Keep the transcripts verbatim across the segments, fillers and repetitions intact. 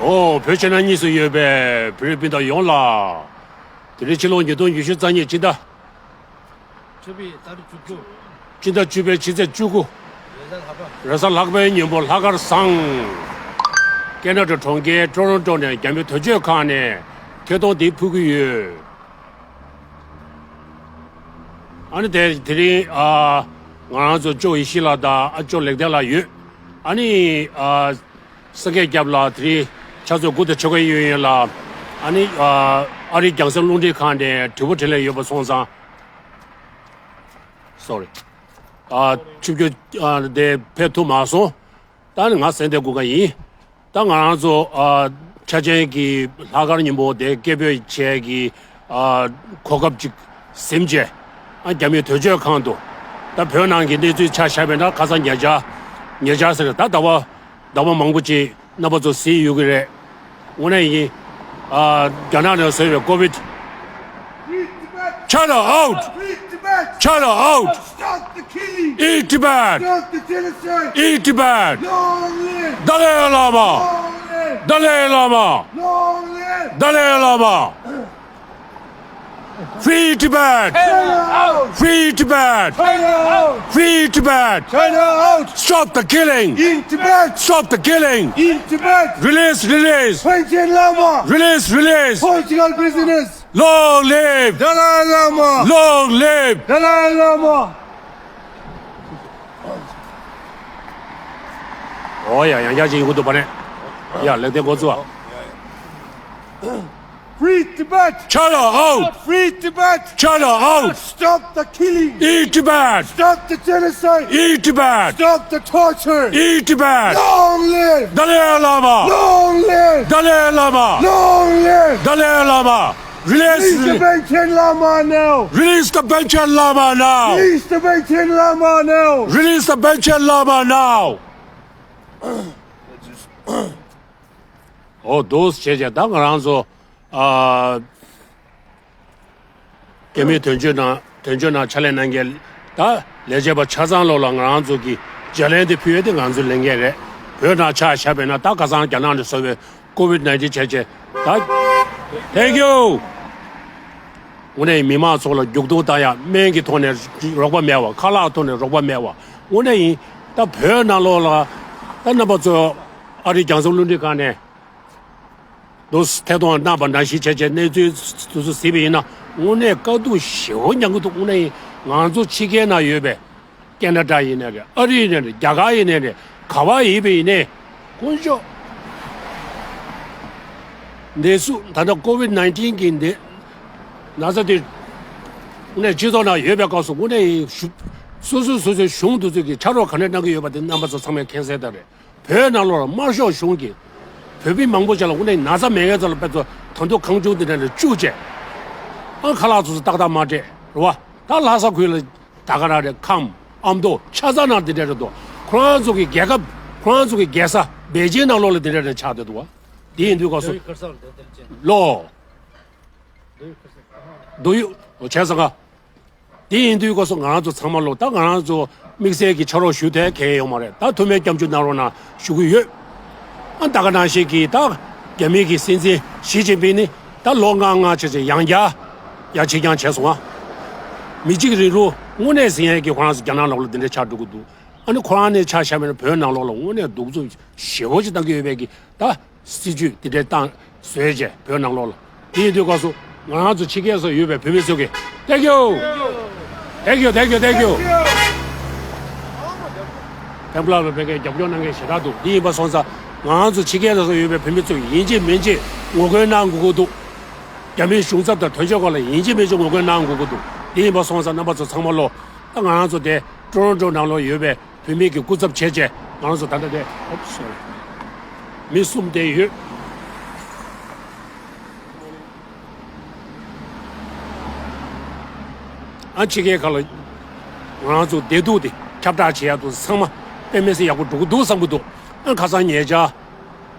ཨོ། བོད་ཕྱི་ནང་གཉིས་སུ་ཡོད་པའི་བོད་རིགས་སྤུན་ཟླ་ཡོངས་ལ། དེ་རིང་ཕྱི་ལོ་ཉིས་སྟོང་ཉི་ཤུ་རྩ་གཉིས་སྤྱི་ཟླ། ཆུ་བེད་ཟླ་བཅུ་དགུ། སྤྱི་ཟླ་བཅུ་པའི་ཕྱི་ཚེས་བཅུ་དགུ། རེས་གཟའ་ལྷག་པ། རེས་གཟའ་ལྷག་པའི་ཉིན་མོ་ལྷག་དཀར་བཟང་། ཀེ་ན་ཌ་གྲོང་ཁྱེར་ཀྲོ་རོན་ཀྲོ་ནས་རྒྱ་མི་དོན་གཅོད་ཁང་ནས་ཐད་གཏོང་འདི་ཕུལ་གྱི་ཡོད། ཨ་ནི་དེ་དེ་རིང་ཨ་ང་རང་ཚོ་ཅོ་ཡེ་ཤེས་ལགས་དང་ཨ་ཅོ་ལེགས་ལྡན་ལགས་ཡོད། ཨ་ནི་ཨ་སངས་རྒྱས་སྐྱབས་ལགས་དེ་རིང་ཕྱག་ཚོད་དགུ་དང་ཕྱེད་ཀ་ཡོད་ཡོད་ལ། ཨ་ནི་ཨ་ཨ་རིའི་རྒྱང་སྲིང་རླུང་འཕྲིན་ཁང་ནས་དྲི་བ་དྲིས་ལན་ཡོད་པ་སོང་ཙང་། སོ་རི། ཨ་ཆུ་བཅུ་ཨ་དེ་ཕེབས་ཐུབ་མ་སོང་། ད་ནི་ང་སེང་ལྡེང་དགུན་ཁ་ཡིན། ད་ང་རང་ཚོ་ཨ་འཆར་ཅན་གྱི་ལྷག་དཀར་ཉིན་མོ་དེ་སྐད་འབོད་བྱས་ཀྱི་ཨ་གོ་སྐབས་ཅིག་ཟིན་བྱས། ཨ་རྒྱ་མིའི་དོན་གཅོད་ཁང་དུ། ད་བོད་ནང་གི་གནས་ཚུལ་ཆ་བཞག་པ་ཡིན་ན་ཁ་སང་ཉེ་ཆར། ཉེ་ཆར་ཟེར་ད་ཟླ་བ་ཟླ་བ་མང་པོ་ཅིག་རྣམ་པ་ཚོ་གཟིགས་ཡོད་ཀྱི་རེད། དངོས་གནས་ཡིན། ཨ་རྒྱ་ནག་ནས་བཟོས་པའི་ཀོ་བིད། China out! China out! Stop the killing! In Tibet! Stop the genocide! In Tibet! Long live! Dalai Lama! Long live! Dalai Lama! Long live! Dalai Lama! Free Tibet! China out! Free Tibet! China out! Free Tibet! China out! Stop the killing! In Tibet! Stop the killing! In Tibet! Release, release! Panchen Lama! Release, release! Political prisoners! Long live! Dalai Lama! Long live! Dalai Lama! ཨོ་ཡ་ཡང་བསྐྱར་ཅིག་ཡོང་གི་འདུག་པ་ནས། ཡ་ལེགས་ལྡན་འགོ་བཙུགས་ཨ། Free Tibet! China out! Free Tibet! China out! Stop the killing! In Tibet! Stop the genocide! In Tibet! Stop the torture! In Tibet! Long live! Dalai Lama! Long live! Dalai Lama! Long live! Dalai Lama! Release, release the Panchen Lama now! Release the Panchen Lama now! Release the Panchen Lama now! Release the Panchen Lama now! ཨོ་དོ་བྱས་བྱས་ད་ང་རང་ཚོ་ཨ། རྒྱ་མིའི་དོན་གཅོད་ནང་དོན་གཅོད་ནང་ཕྱག་ལས་གནང་མཁན་ད་ལས་བྱེད་པ་ཆ་ཚང་ལོག་ལ་ང་རང་ཚོ་གི་ལྗགས་ལན་དེ་ཕུལ་ཡས་དེ་ང་ཚོའི་ལས་འགན་རེད། བོད་ནང་ཆ་བཞག་པས་ན་ད་ཁ་སང་རྒྱ་ནག་ནས་བཟོ་བའི་ཀོ་བིད་ནའིན་ཊིན་བྱས་བྱས་ད། Thank you། དངོས་གནས་མི་མང་ཚོ་ལ་རྒྱུག་རྡུང་བཏང་ཡ། སྨན་གྱི་ཐོག་ནས་རོགས་པ་མེད་བ། ཁ་ལག་ཐོག་ནས་རོགས་པ་མེད་བ། དངོས་གནས་ཡིན། ད་བོད་ནང་ལོག་ལ་ད་རྣམ་པ་ཚོ་ཨ་རིའི་རྒྱང་སྲིང་རླུང་འཕྲིན་ཁང་ནས། དུ་ཐད་གཏོང་གནང་བ་ནང་བཞིན་བྱས་བྱས་གནས་ཚུལ་དུ་སུ་གཟིགས་པ་ཡིན་ན་དངོས་གནས་དཀའ་སྡུག་ཞེ་པོ་མྱངས་ཀྱི་འདུག་དངོས་གནས་ཡིན། ང་ཚོ་ཕྱི་རྒྱལ་ནང་ཡོད་པའི་ཀེ་ན་ཌ་ཡིན་ནའི་རེད། ཨ་རི་ཡིན་ནའི་རེད། རྒྱ་གར་ཡིན་ནའི་རེད། ག་བ་ཡིན་པ་ཡིན་ནའི་དཀོན་མཆོག་འདི་སུ་ད་ལྟ་ཀོ་བིད་ནའིན་ཊིན་གྱི་འདི་ན་ཚ་དེ་དངོས་གནས་སྤྱི་ཚོགས་ནང་ཡོད་པའི་སྐབས་སུ་དངོས་གནས་ཡིན། སོ་སོ་སོ་སོའི་གཞུང་དེ་ཚོས་ཀྱི་ཕྱག་རོགས་ག་འདྲ་གནང་གི་ཡོད་པ་དེ་རྣམ་པ་ཚོ་ཚང་མས་མཁྱེན་གསལ་ལྟར་རེད། བོད་ནང་ལོགས་ལ་དམར་ཤོག་གཞུང་གིས་བོད་མི་མང་པོ་ཅིག་ལ་དངོས་གནས་ན་ཚ་མེད་མཁན་ཚོ་ལ་དཔེ་ཚོ་ད་དུང་གང་བྱུང་དེ་འདྲ་ནས་བཅུག་བྱས། ཨ་ཁ་ལག་ཚོ་ཏག་ཏག་མ་སྤྲད་རེད་བ། ད་ལྷ་ས་ཁུལ་ལ་ད་ག་རང་རེད། ཁམས་ཨ་མདོ་ཆ་ཚང་ནང་དེ་འདྲ་རེད་འདུག་ཁོ་རང་ཚོ་གི་རྒྱལ་ཁབ་ཁོ་རང་ཚོ་གི་རྒྱལ་ས་པེ་ཅིན་ནང་ལོགས་ལ་དེ་འདྲ་རེད་ཆགས་བསྡད་འདུག་བ། དེ་ཡིན་དུས་སྐབས་སུ་ལོ། འདུག་ཡོད་བྱས་ཙང་ཀ། དེ་ཡིན་དུས་སྐབས་སུ་ང་རང་ཚོ་ཚང་མ་ལོ་ད་ང་རང་ཚོ་དམིགས་བསལ་གྱི་ཕྱག་རོགས་ཞུ་ཐུབ་མཁན་ཡོད་མ་རེད། ད་ཐུགས་སྨོན་སྐྱབས་འཇུག་གནང་རོགས་གནང་ཞུ་གི་ཡོད། ཨ་ད་ག་ནང་བཞིན་གྱི་ད་རྒྱ་མི་གི་སྲིད་འཛིན་ཞི་ཅིན་ཕིང་ནི་ད་ལོ་ལྔ་ལྔ་བྱས་བྱས་ཡང་བསྐྱར་ཡར་ཕྱིར་འགྱངས་བྱས་སོང་ང་། མི་གཅིག་རིང་ལུགས་དངོས་གནས་ཟིན་ཡས་ཀྱི་ཁོ་རང་ཚོ་རྒྱ་ནག་ནང་ལོགས་ལ་འདི་འདྲ་ཆགས་འགྲོ་གི་འདུག་ཨ་ནི་ཁོ་རང་ནས་ཆ་བཞག་པ་ཡིན་ན་བོད་ནང་ལོགས་ལ་དངོས་གནས་གདུག་རྩུབ་ཞེ་པོ་ཅིག་བཏང་གི་ཡོད་པའི་གི་ད། སྲིད་ཇུས་འདི་འདྲའི་བཏང་བཟོས་བྱས་བོད་ནང་ལོགས་ལ། དེ་ཡིན་དུས་སྐབས་སུ་ང་རང་ཚོ་ཕྱི་རྒྱལ་སོགས་ཡོད་པའི་བོད་མི་ཚོ་གིས་Thank you! Thank you, thank you, thank you! ཕེབས་ལ་བའི་བོད་སྐད་རྒྱབ་སྐྱོར་གནང་མཁན་ཞེ་དྲག་འདུག་འདི་ཡིན་པ་སོང་ཙང་ང་རང་ཚོ་ཕྱི་རྒྱལ་སོགས་ཡོད་པའི་བོད་མི་ཚོ་ཡིན་གཅིག་མིན་གཅིག་ངོ་རྒོལ་གནང་དགོས་ཀྱི་འདུག་རྒྱ་མིའི་གཞུང་ཚབ་དང་དོན་གཅོད་སྐོར་ལ་ཡིན་གཅིག་མིན་གཅིག་ངོ་རྒོལ་གནང་དགོས་ཀྱི་འདུག་འདི་ཡིན་པ་སོང་ཙང་རྣམ་པ་ཚོ་ཚང་མ་ལོ། ད་ང་རང་ཚོ་དེ་ཀྲོ་རོན་ཀྲོ་ནང་ལོགས་ཡོད་པའི་བོད་མི་གི་སྐུ་ཚབ་བྱས་བྱས་ང་རང་ཚོ་ད་ལྟ་དེ། Oops, sorry. མི་གསུམ་དེ་ཡོད། ཨ་ཕྱི་རྒྱལ་ཁག་ལ་ང་རང་ཚོ་བདེ་སྡུག་དེ་ཁྱབ་བསྒྲགས་བྱེད་ཡག་དུ་ཚང་མ་དཔེ་མི་སྲིད་ཡག་པོ་འགྲོ་གི་འདུག་བསམ་གི་འདུག་ཨ་ཁ་སང་ཉེ་ཆར་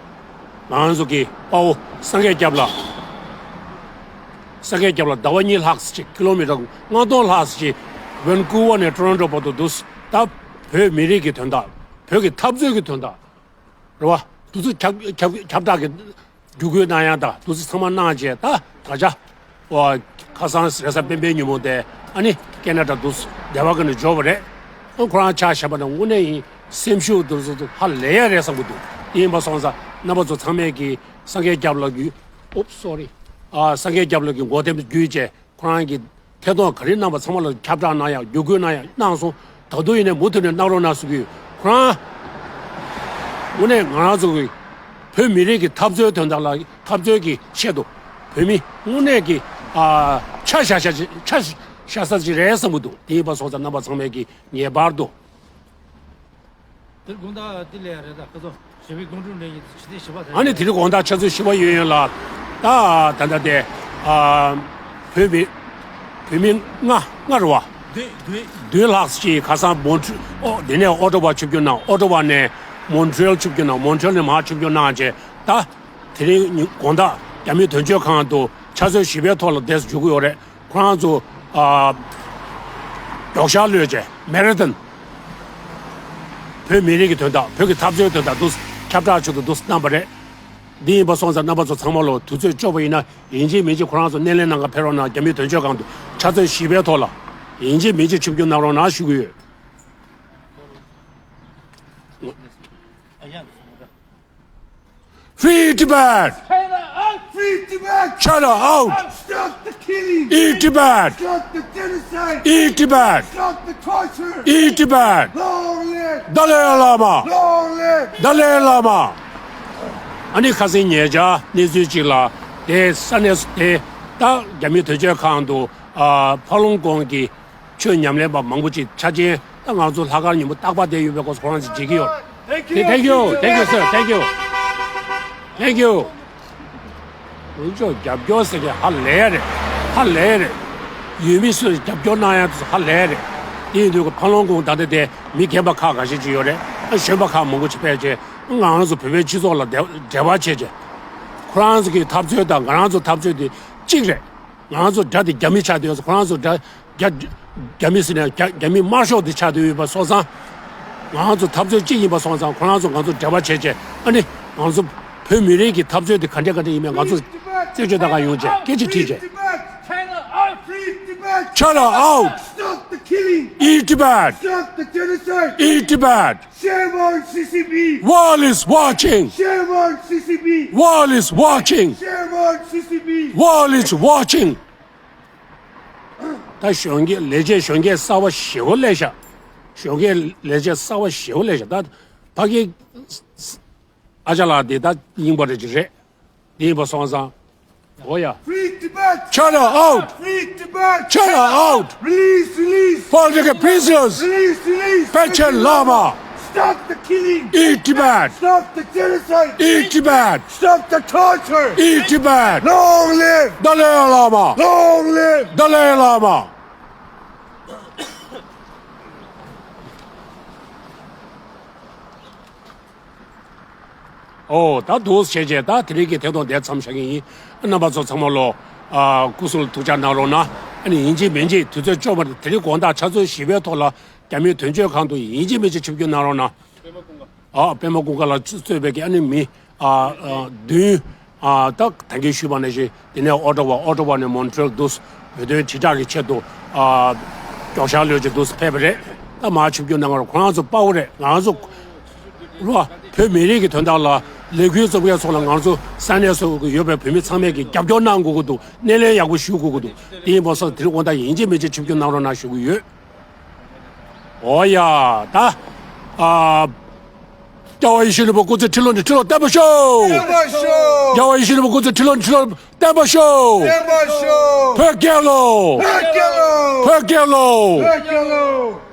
ང་རང་ཚོ་གི་དཔའ་བོ་སངས་རྒྱས་སྐྱབས་ལགས། སངས་རྒྱས་སྐྱབས་ལགས་ཟླ་བ་གཉིས་ལྷག་ཙམ་ཅིག་ཀི་ལོ་མི་ཊར་ལྔ་སྟོང་ལྷག་ཙམ་ཅིག་ཝན་ཀུ་ཝར་ནས་ཀྲོ་རོན་ཀྲོ་བར་དུ་འདུག་ད་བོད་མི་རིགས་ཀྱི་དོན་དག་བོད་ཀྱི་འཐབ་རྩོད་ཀྱི་དོན་དག་རེད་བ། དུས་ཚོད་ཁྱབ་ཁྱབ་ཁྱབ་བསྒྲགས་ཀྱི་བརྒྱུད་སྐུལ་གནང་ཡག་དང་དུས་ཚོད་ཚང་མ་གནང་བྱས། ད་ད་ཆ་ཨོ་ཁ་སང་རེས་གཟའ་སྤེན་པའི་ཉིན་མོ་དེ་ཨ་ནི་ཁེ་ན་ཌ་དུ་སྡེ་བ་ཀུན་ནས་འབྱོར་བ་རེད། ཨ་ཁོ་རང་ཆ་བཞག་པ་ན་དངོས་གནས་ཡིན་སེམས་ཤུགས་དུ་ཚོད་ཧ་ལས་ཡ་རེད་བསམ་གི་འདུག་དེ་ཡིན་པ་སོང་ཙང་རྣམ་པ་ཚོ་ཚང་མས་ཀྱི་སངས་རྒྱས་སྐྱབས་ལགས་ཀྱི། Oops, sorry. ཨ་སངས་རྒྱས་སྐྱབས་ལགས་ཀྱི་འགོ་འདེམས་བརྒྱུད་བྱས། ཁོ་རང་གི་ཐད་གཏོང་ག་རེ་གནང་པ་ཚང་མ་ལ་ཁྱབ་བསྒྲགས་གནང་ཡག་བརྒྱུད་སྐུལ་གནང་ཡག་གནང་སོང་། ད་དུང་ཡིན་ནའི་མུ་མཐུད་ནས་གནང་རོགས་གནང་ཞུ་གི་ཡོད། ཁོ་རང་དངོས་གནས་ང་རང་ཚོ་གི་བོད་མི་རིགས་ཀྱི་འཐབ་རྩོད་དོན་དག་ལ་འཐབ་རྩོད་ཀྱི་ཆེད་དུ་བོད་མི་དངོས་གནས་ཀྱི་ཨ་ཆ་བཞག་བཞག་ཆ་བཞག་ས་ཅིག་རེད་བསམ་གྱི་འདུག་དེ་ཡིན་པ་སོང་ཙང་རྣམ་པ་ཚང་མས་ཀྱི་ངེས་པར་དུ། དེར་དགོང་དག་འདི་ལས་རེད་ད་ཁ་སང་ཞི་བའི་དགོང་དྲོ་ནས་ཕྱི་ཚེས་བཞི་པ་ད། ཨ་ནི་དེ་རིང་དགོང་དག་ཆུ་ཚོད་བཞི་པ་ཡོད་ཡོད་ལ། ད་ད་ལྟ་དེ་ཨ་བོད་མི་བོད་མི་ལྔ་ལྔ་རེད་བ། བདུན་བདུན། བདུན་ལྷག་ཅིག་ཁ་སང་མོན་ཊི་ཨོ་དེ་ནས་ཨོ་ཊ་ཝ་ཆིབས་བསྒྱུར་གནང་། ཨོ་ཊ་ཝ་ནས་མོན་ཊི་རེལ་ཆིབས་བསྒྱུར་གནང་། མོན་ཊི་རེལ་ནས་མར་ཆིབས་བསྒྱུར་གནང་བྱས། ད་དེ་རིང་དགོང་དག་རྒྱ་མི་དོན་གཅོད་ཁང་དུ་ཆུ་ཚོད་བཞི་པའི་ཐོག་ལ་བསྡད་འཇུག་གི་ཡོད་རེད། ཁོ་རང་ཚོ་ཨ་མགྱོགས་ཤར་གློད་བྱས་མེ་ར་ཐོན། བོད་མི་རིགས་ཀྱི་དོན་དག་བོད་ཀྱི་འཐབ་རྩོད་དོན་དག་འདུག་ཁྱབ་བསྒྲགས་ཆེད་དུ་འདུག་གནང་པ་རེད། འདི་ཡིན་པ་སོང་ཙང་རྣམ་པ་ཚོ་ཚང་མ་ལོ་དུས་ཚོད་ལྕོགས་པ་ཡིན་ན་ཡིན་གཅིག་མིན་གཅིག་ཁོ་རང་ཚོ་སྣེ་ལེན་གནང་ག་ཕེབས་རོགས་གནང་། རྒྱ་མིའི་དོན་གཅོད་ཁང་དུ་ཆུ་ཚོད་བཞི་པའི་ཐོག་ལ་ཡིན་གཅིག་མིན་གཅིག་ཆིབས་བསྒྱུར་གནང་རོགས་གནང་ཞུ་གི་ཡོད། Free Tibet! China out! Free Tibet! China out! Stop the killing! Eat Tibet! Stop the genocide! Eat Tibet! Stop the torture! Eat Tibet! Long live! Dalai Lama! Long live! Dalai Lama! ཨ་ནི་ཁ་སང་ཉེ་ཆར་གནས་ཚུལ་གཅིག་ལ་དེ་ས་གནས་སུ་དེ་ད་རྒྱ་མི་དོན་གཅོད་ཁང་དུ་ཨ་ཕ་ལོང་ཀོང་གི་ཆོས་ཉམས་ལེན་པ་མང་པོ་ཅིག་ཆ་ཅན། ད་ང་ཚོ་ལྷག་དཀར་ཉིན་མོ་རྟག་པར་བསྡད་ཡོད་པའི་སྐོར་ཁོ་རང་ཚོ་བརྗེད་ཀྱི་ཡོད། Thank you, thank you, thank you, sir, thank you, thank you. ལུང་ཕྱོགས་རྒྱབ་སྐྱོར་ཟེར་མཁན་ཧ་ལས་རེད། ཧ་ལས་རེད། ཡུལ་མི་ཚོས་རྒྱབ་སྐྱོར་གནང་ཡ་དེ་ཚོ་ཧ་ལས་རེད། དེ་ཡིན་དུས་ཕ་ལོང་ཀོང་ད་ལྟ་དེ་མི་རྒན་པ་ཁག་འགའ་ཤས་ཅིག་ཡོད་རེད། གཞོན་པ་ཁག་མང་པོ་ཅིག་ཕེབས་བྱས་ང་རང་ཚོ་བོད་པའི་སྤྱི་ཚོགས་ལ་འབྲེལ་བ་བྱས་བྱས། ཁོ་རང་ཚོ་གི་འཐབ་རྩོད་དང་ང་རང་ཚོ་འཐབ་རྩོད་དེ་གཅིག་རེད། ང་རང་ཚོ་དགྲ་དེ་རྒྱ་མི་ཆགས་བསྡད་ཡོད། ཁོ་རང་ཚོ་དགྲ་རྒྱ་རྒྱ་མི་ཟེར་ནས་རྒྱ་རྒྱ་མི་དམར་ཤོག་དེ་ཆགས་བསྡད་ཡོད་པ་སོང་ཙང་། ང་རང་ཚོ་འཐབ་རྩོད་གཅིག་ཡིན་པ་སོང་ཙང་ཁོ་རང་ཚོ་ང་ཚོ་འབྲེལ་བ་བྱས་བྱས་ཨ་ནི་ང་ཚོ་བོད་མི་རིགས་ཀྱི་འཐབ་རྩོད་དེ་ག་འདྲ་ག་འདྲ་ཡིན་མིན་ང་ཚོ་རྩད་གཅོད་གནང་ག་ཡོང་བྱས་སྐད་ཆ་དྲིས་བྱས། China out! Free Tibet! China out! Stop the killing! Eat Tibet! Stop the genocide! Eat Tibet! Shame on C C P! World is watching! Shame on C C P! World is watching! Shame on C C P! World is watching! ད་གཞོན་སྐྱེས་ལས་བྱེད་གཞོན་སྐྱེས་གསར་བ་ཞེ་པོ་སླེབས་ཤག་གཞོན་སྐྱེས་ལས་བྱེད་གསར་བ་ཞེ་པོ་སླེབས་ཤག་ད་ཕ་གི་ཨ་ཅག་ལགས་དེ་ད་རྙིང་པ་རེ་ཅིག་རེད། དེ་ཡིན་པ་སོང་ཙང་། འོ་ཡ། Free Tibet! China out! Free Tibet! China out! Release, release! Political prisoners! Release, release! Panchen Lama! Stop the killing! Eat Tibet! Stop the genocide! Eat Tibet! Stop the torture! Eat Tibet! Long live! Dalai Lama! Long live! Dalai Lama! ཨོ་ད་འདུག་བྱས་བྱས་ད་དེ་རིང་གི་ཐད་གཏོང་དེ་མཚམས་བཞག་གི་ཡིན། རྣམ་པ་ཚོ་ཚང་མ་ལོ། ཨ་སྐུ་གཟུགས་ལ་ཐུགས་ཅག་གནང་རོགས་གནང་། ཨ་ནི་ཡིན་གཅིག་མིན་གཅིག་དུས་ཚོད་ལྕོགས་པ་དེ་རིང་དགོང་དག་ཆུ་ཚོད་བཞི་པའི་ཐོག་ལ་རྒྱ་མིའི་དོན་གཅོད་ཁང་དུ་ཡིན་གཅིག་མིན་གཅིག་ཆིབས་བསྒྱུར་གནང་རོགས་གནང་། ཨ་པད་མ་ཀུན་དགའ་ལགས་གཙོས་པའི་གི་ཨ་ནི་མི་ཨ་ཨ་བདུན། ཨ་ད་ད་གིན་ཞུས་པ་ནང་བཞིན་དེ་ནས་ཨོ་ཊ་ཝ། ཨོ་ཊ་ཝ་ནས་མོན་ཊི་རེལ་འདུག་བོད་དོན་དྲིལ་བསྒྲགས་ཀྱི་ཆེད་དུ་ཨ་མགྱོགས་ཤར་གློད་ཀྱི་འདུག་ཕེབས་པ་རེད། ད་མར་ཆིབས་བསྒྱུར་གནང་བར་ཁོ་རང་ཚོ་དཔའ་བོ་རེད། ང་རང་ཚོ་རོ་བོད་མི་རིགས་ཀྱི་དོན་དག་ལ་ལས་འགུལ་རྩོམ་མཁན་ཚོ་ལ་ང་ཚོ་ས་གནས་སུ་ཡོད་པའི་བོད་མི་ཚང་མས་ཀྱི་རྒྱབ་སྐྱོར་གནང་དགོས་ཀྱི་འདུག་སྣེ་ལེན་ཡག་པོ་ཞུ་དགོས་ཀྱི་འདུག་དེ་ཡིན་པ་སོགས་དེ་རིང་དགོང་དག་ཡིན་གཅིག་མིན་གཅིག་ཆིབས་བསྒྱུར་གནང་རོགས་གནང་ཞུ་གི་ཡོད། ཨོ་ཡ། ད་ཨ་རྒྱལ་བ་ཡིད་བཞིན་ནོར་བུ་སྐུ་ཚེ་ཁྲི་ལོ་ནས་ཁྲི་ལོ་བརྟན་པར་ཤོག་བརྟན་པར་ཤོག་རྒྱལ་བ་ཡིད་བཞིན་ནོར་བུ་སྐུ་ཚེ་ཁྲི་ལོ་ནས་ཁྲི་ལོ་བརྟན་པར་ཤོག་བརྟན་པར་ཤོག་བོད་རྒྱལ་ལོ། བོད་རྒྱལ་ལོ། བོད་རྒྱལ་ལོ། བོད་རྒྱལ་ལོ།